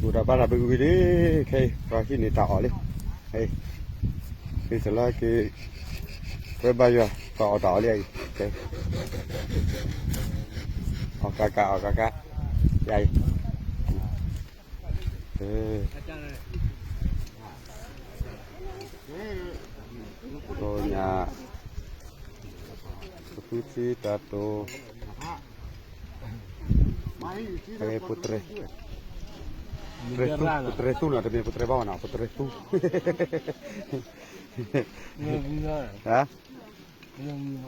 အိၣ်တၢ်ဘါတၢ်ဘုဂုၤလံ, ခဲအံၤ ပှၤဟံးန့ၢ်တၢ်အီၣ်လံ, ခဲအံၤ စလၢက့ၤ ပဝဲဘါယွၤ ပှၤအီၣ်တၢ်အီၣ်လံအံၤ, အီၣ်ကးကး အီၣ်ကးကး ယၤအံၤ, ကိးညါ ပဖုထံတၢ်တိၢ် ပတြဲၤ ပတြဲၤသူ ပတြဲၤသူနီၤ, တမ့ၢ်ပတြဲၤဘၣ်နီၤ, ပတြဲၤသူ, ဟါ,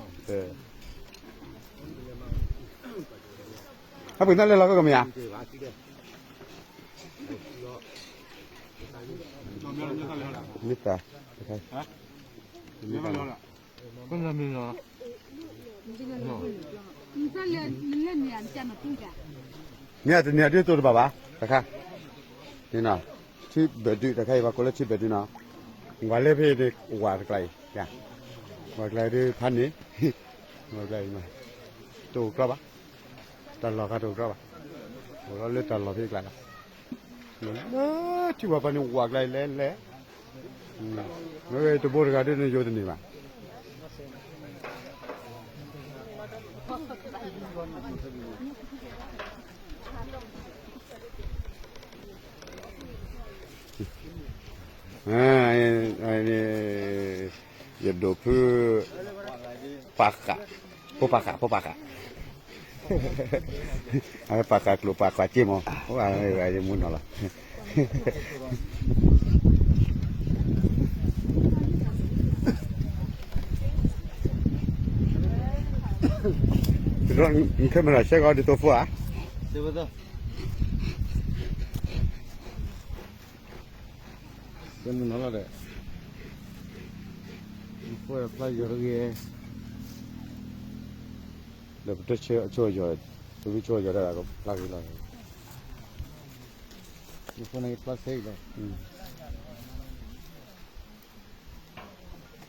ဟဲပှ့ၤသၣ်လဲၢ်လီၤကကမ့ၢ်ဧါ, မ့ၢ်တၢ်, မ့ၢ်တၢ် မ့ၢ်တၢ် မ့ၢ်တၢ်ဒ်သိးတဘၣ်ဘၣ်, တခါ, ထံဘဲၣ်ဒုး တခါအံၤ ပှၤကိးလၢထံဘဲၣ်ဒုးနီၤ, ဝၤလၢဖဲန့ၣ် ဝၤတကျါအံၤ, ဝၤကျါအံၤဒုးဖးန့ၣ်, ဝၤကျါအံၤ, တအိၣ်ကြီဘၣ်, တၢ်လီၢ်ဃါတအိၣ်ကြီဘၣ်, အိၣ်လီၤလၢတၢ်လီၢ်ဖဲအကျါလီၤ, လၢထံဝၤဖးန့ၣ် ဝၤကျါအံၤလဲၤလဲၤ မ့ၢ်ဝဲတဘိတဂၤဒ်န့ၣ်ယိာ်တန့ၢ်ဘၣ်. ယဒိၣ်ဖု ပာ်ဃာ်, ဖိပာ်ဃာ်, ဖိပာ်ဃာ်, အပာ်ဃာ်ကျိာ်ပာ်ဃာ်စ့မး, ယမူနီၤလီၤ. နခဲမ့ၢ်နၤဆဲးကီးဒ်သိးဖိဧါ, ဆဲးမ့ၢ်နီၤလီၤဒီး, နဖိဖျါယီၤတဂ့ၤ, ဒီးပတဆၢအဆိယီၤ, ပမ့ၢ်ဆိယီၤဒၣ်ဖျါဂ့ၤလီၤ, နဖိန့ၣ်ဖျါဆဲးအံၤလီၤ,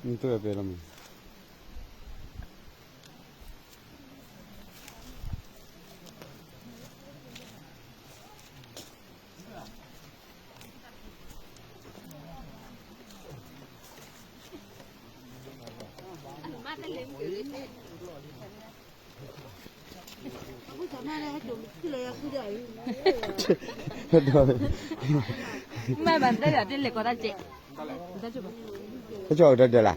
နသုဝဲပှဲၤလီၤမး. မ့ၢ်ဘၣ်တဲယၤတလဲၤကီးတၢ်ကဲး, ဟဲကၠီအီၤတဒၢးလၢ်,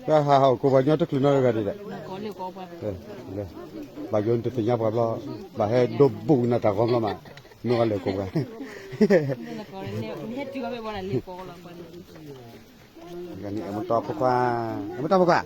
ဟးဟးအိၣ်ကိးပှၤညီတချုးနီတဂၤဒံးဒီး, ဘၣ်ယိၤနတသ့ၣ်ညါပှၤဘျီ, ဘၣ်ဟဲဒိးဘူးနၤတၢ်ဂီၤဘျီမး, မ့ၢ်ဂၤလဲၤကိးပှၤ, မ့ၢ်တီဖိခွါ, မ့ၢ်တီဖိခွါ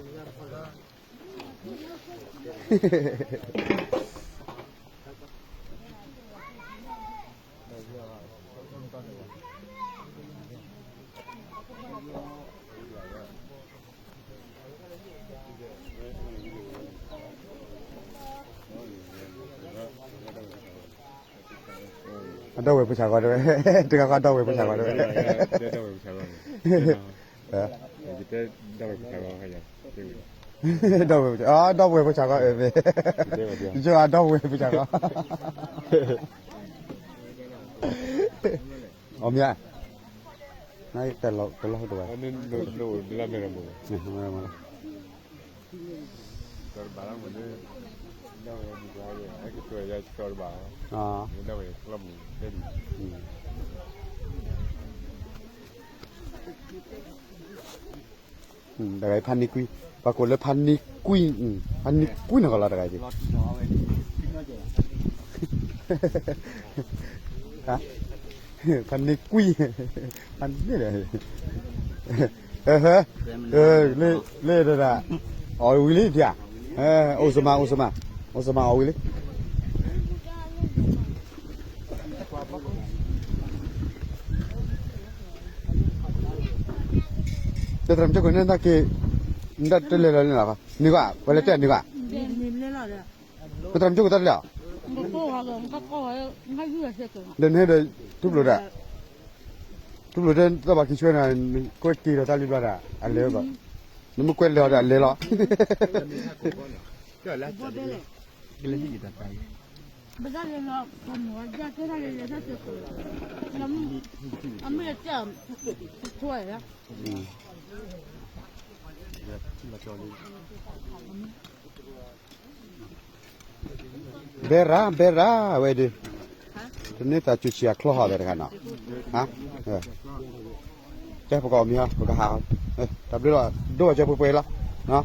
အဒီပုၢ်ဝဲၢ်ဖိဆၣ်ဂီၤတဲဝဲ, တဂၤဃီဒီပုၢ်ဝဲၢ်ဖိဆၣ်ဂီၤတဲဝဲ, ဒီပုၢ်ဝဲၢ်ဖိဆၣ်ဂီၤ, ဒီပုၢ်ဝဲၢ်ဖိဆၣ်ဂီၤ, ယဆိဒီပုၢ်ဝဲၢ်ဖိဆၣ်ဂီၤ, အီၣ်မ့ၢ်ဧါ, တလီၤတဝဲ, တဂၤအံၤဖးန့ၢ်ကွံ, ပှၤကိးလၢဖးန့ၢ်ကွံ, ဖးန့ၢ်ကွံနီၢ်ကီၢ်လီၤတဂၤအံၤ, ဖးန့ၢ်ကွံ, ဖးန့ၢ်ဒီး, လၢဒၣ်, အီၣ်ဝံၤလံဒၣ်, အိၣ်စမး အိၣ်စမး, အိၣ်စမးအီၣ်ဝံၤလံ. တၢ်သရၣ်မုၣ်ကၠိခိၣ်န့ၣ် နဒၣ်က့ၤ, နဒၣ်တလဲၤလီၤန့ၣ်လီၤ, နကွၢ် ပှၤလဲၤတဲနကွၢ်, တၢ်သရၣ်မုၣ်ကၠိခိၣ်တၢ်တလဲၤအီၤ, ဒီးနဟဲဒီး ထူပျိၢ်ဒီး, ထူပျိၢ်တဲတၢ်ဘၣ်ခံဆွဲနၤ, ကွဲက့ၤဒီးတၢ်လံဘျီဒၣ် အလဲၤဘၣ်, နမ့ၢ်ကွဲလဲၤအီၤဒီးအလဲၤလီၤ. ဘၣ်ဒၣ်လဲၤလီၤ ပှၤမုၢ်ဝဲဒၣ်ကဲထီၣ်လဲၤလဲၤထီၣ်စ့ၢ်ကီး, အမ့ၢ်တၢ် ထိဝဲလီၤ. ဘဲရၣ် ဘဲရၣ် အဝဲဒုး, တန့ၢ်သးစူၤဆံးအချီၣ်ဟီၣ်သဲတခါနီၤ, ကဲပကအီၣ်မ့ၤဟီ ပကဟး, တၢ်ဘျုးလီၤ ဒိၣ်အကၢပှဲၤပှဲၤလီၤ,